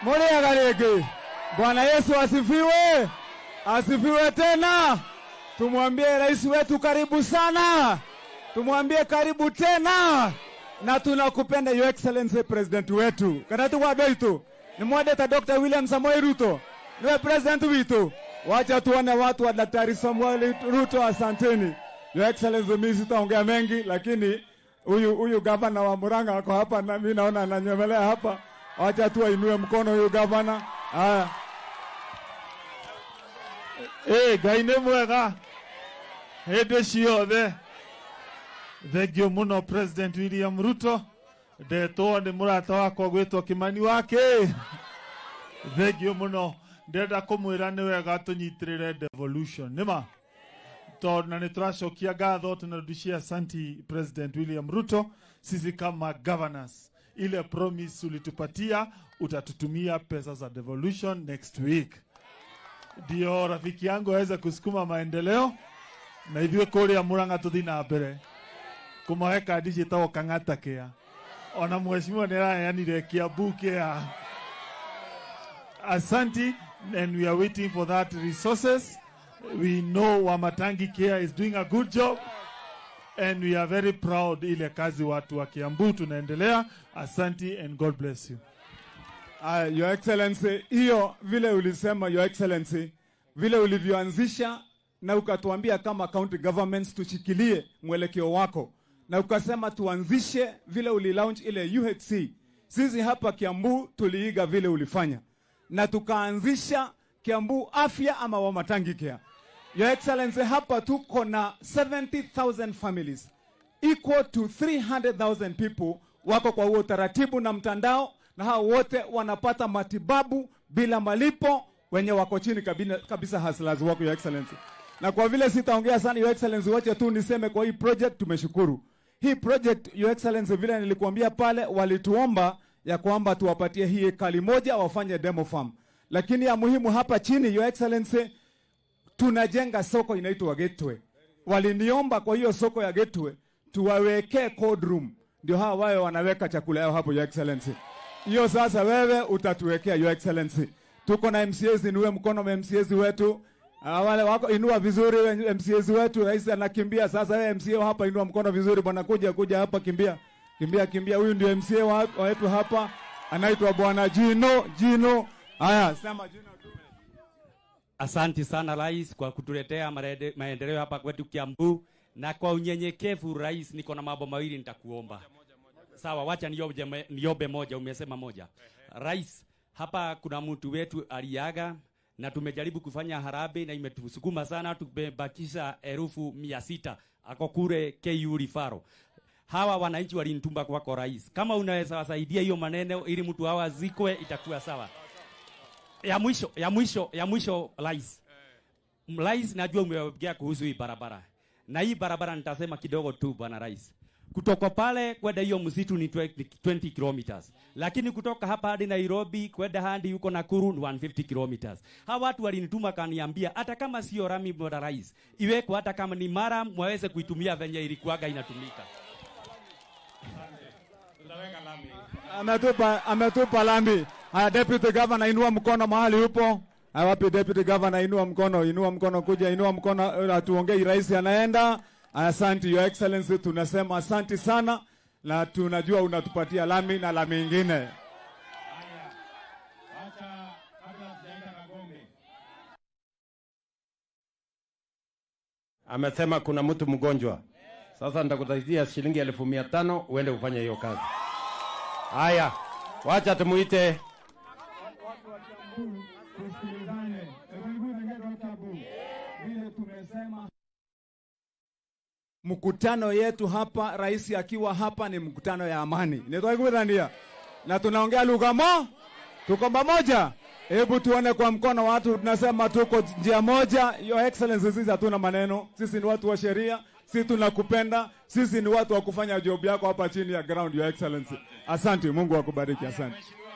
Muriega rĩngĩ. Bwana Yesu asifiwe. Asifiwe tena. Tumwambie rais wetu karibu sana. Tumwambie karibu tena. Na tunakupenda, Your Excellency, President wetu. Kana tukwambia ni mwendete Dr. William Samoei Ruto. Niwe president witu. Wacha tuone watu wa Daktari Samuel Ruto, asanteni. Your Excellency, mimi sitaongea mengi, lakini huyu gavana wa Murang'a ako hapa na mimi naona ananyemelea hapa. Wacha tu ainue mkono huyu gavana. Haya. Ngai nĩ mwega hĩndĩ ciothe. Thengiũ mũno, President William Ruto. Ndetwo nĩ mũrata wakwa gwĩtwo Kimani wake. Thengiũ mũno. Ndĩrenda kũmwĩra nĩ wega tũnyitĩrĩre devolution nĩma tondũ na nĩ tũracokia ngatho, tunarudishia asanti President William Ruto. Sisi kama governors, ile promise ulitupatia, utatutumia pesa za devolution next week, ndio rafiki yangu aweze kusukuma maendeleo na ithuĩ kũrĩa Murang'a tũthiĩ na mbere kũmahe kandi ciĩtagwo Kang'ata Care. Ona mheshimiwa nĩ araheanire Kiambu Care. Asanti, and we are waiting for that resources. We know Wamatangi Care is doing a good job and we are very proud ile kazi watu wa Kiambu tunaendelea. Asanti and God bless you. Your Excellency, hiyo vile ulisema, Your Excellency, vile ulivyoanzisha na ukatuambia kama county governments tushikilie mwelekeo wako, na ukasema tuanzishe vile ulilaunch ile UHC. Sisi hapa Kiambu tuliiga vile ulifanya na tukaanzisha Kiambu Afya ama Wamatangi Care. Your Excellency, hapa tuko na 70,000 families, equal to 300,000 people wako kwa huo utaratibu na mtandao, na hao wote wanapata matibabu bila malipo, wenye wako chini kabisa, hustlers wako, Your Excellency. Na kwa vile sitaongea sana, Your Excellency, wacha tu niseme kwa hii project tumeshukuru. Hii project, Your Excellency, vile nilikuambia pale, walituomba ya kwamba tuwapatie hii ekari moja wafanye demo farm, lakini ya muhimu hapa chini, Your Excellency, tunajenga soko inaitwa Gateway. Waliniomba kwa hiyo soko ya Gateway tuwawekee cold room, ndio hawa wawe wanaweka chakula yao hapo, Your Excellency. Hiyo sasa wewe utatuwekea, Your Excellency. Tuko na MCAs, inue mkono MCAs wetu. Wale wako inua vizuri MCAs wetu, rais anakimbia sasa. Wewe MCA hapa inua mkono vizuri bwana, kuja kuja hapa, kimbia kimbia kimbia. Huyu ndio MCA wetu hapa, anaitwa bwana Jino Jino. Haya, sema jina tu. Asanti sana, Rais, kwa kutuletea maendeleo hapa kwetu Kiambu, na kwa unyenyekevu, Rais, niko na mambo mawili nitakuomba. Sawa, wacha niombe moja, umesema moja. Rais, hapa kuna mtu wetu aliaga na tumejaribu kufanya harambee na imetusukuma sana, tumebakisha 600,000, ako kule KU Referral. Hawa wananchi walinituma kwako, Rais, kama unaweza wasaidia hiyo maneno ili mtu hawa zikwe itakuwa sawa. Ya mwisho, ya mwisho, ya mwisho, Rais. Rais, najua umeongea kuhusu hii barabara. Na hii barabara nitasema kidogo tu, bwana Rais. Kutoka pale kwenda hiyo msitu ni 20 kilometers. Lakini kutoka hapa hadi Nairobi kwenda hadi huko Nakuru ni 150 kilometers. Hawa watu walinituma kaniambia hata kama sio rami, bwana Rais, iwekwe hata kama ni murram, mwaweze kuitumia venye ilikuwaga inatumika. Ametupa lami. Haya, Deputy Governor, inua mkono mahali upo. Haya, wapi Deputy Governor? Inua mkono, inua mkono, kuja, inua mkono, atuongee, rais anaenda. Asante, Your Excellency, tunasema asante sana na tunajua unatupatia lami na lami ingine. Haya, wacha kabla sijaenda Kagombe. Amesema kuna mtu mgonjwa. Sasa nitakutafutia shilingi 500,000 uende ufanye hiyo kazi. Haya, wacha tumuite. Tusikilizane. Vile tumesema mkutano yetu hapa, rais akiwa hapa, ni mkutano ya amani. Nitoikuthania na tunaongea lugha mo, tuko pamoja. Hebu tuone kwa mkono watu, tunasema tuko njia moja. Your Excellency, sisi hatuna maneno, sisi ni watu wa sheria, sisi tunakupenda, sisi ni watu wa kufanya job yako hapa chini ya ground, Your Excellency. Asante, Mungu akubariki, asante. Mheshimiwa